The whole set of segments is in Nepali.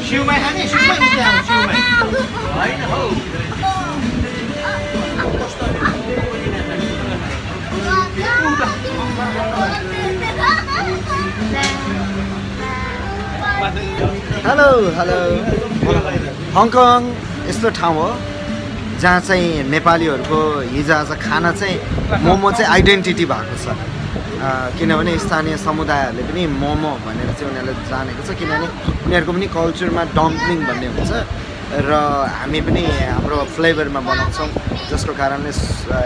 सिउमाई खाने सिउमाई सिउमाई होइन हौ हेलो हेलो हङकङ यस्तो ठाउँ हो जहाँ चाहिँ नेपालीहरूको हिजोआज खाना चाहिँ मोमो चाहिँ आइडेन्टिटी भएको छ किनभने स्थानीय समुदायहरूले पनि मोमो भनेर चाहिँ उनीहरूले जानेको छ किनभने उनीहरूको पनि कल्चरमा डम्पलिङ भन्ने हुन्छ र हामी पनि हाम्रो फ्लेभरमा बनाउँछौँ जसको कारणले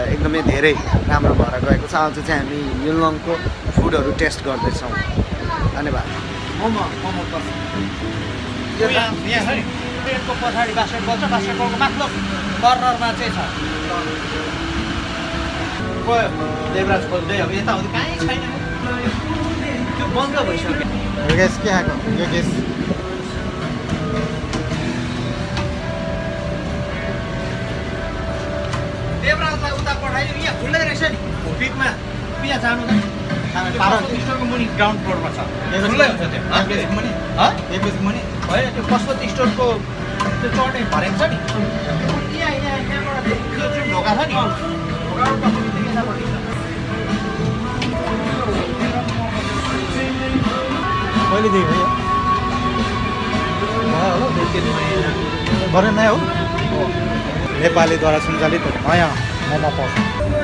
एकदमै धेरै राम्रो भएर गएको छ आज चाहिँ हामी युलङको फुडहरू टेस्ट गर्दैछौँ धन्यवाद मोमो मोमो यो यहाँ छ नि ट्रेनको पछाडि बास्केटबल छ बास्केटबलको माथिल्लो कर्नरमा चाहिँ छ गयो देवराज खोज्दै अब यता आउँदै कहीँ छैन त्यो बन्द भइसक्यो गेस के आएको यो गेस देवराजलाई उता पठायो यहाँ खुल्लै रहेछ नि पिकमा यहाँ जानु त स्टोरको मुनि ग्राउन्ड फ्लोरमा छ खुल्लै हुन्छ त्यो मुनि होइन त्यो पशुपति स्टोरको त्यो चढ्ने भरेको छ नि यहाँबाट त्यो जुन ढोका छ नि कहिलेदेखि भयो बने नै हो नेपालीद्वारा सञ्चालित नयाँ मोमो पाउँछ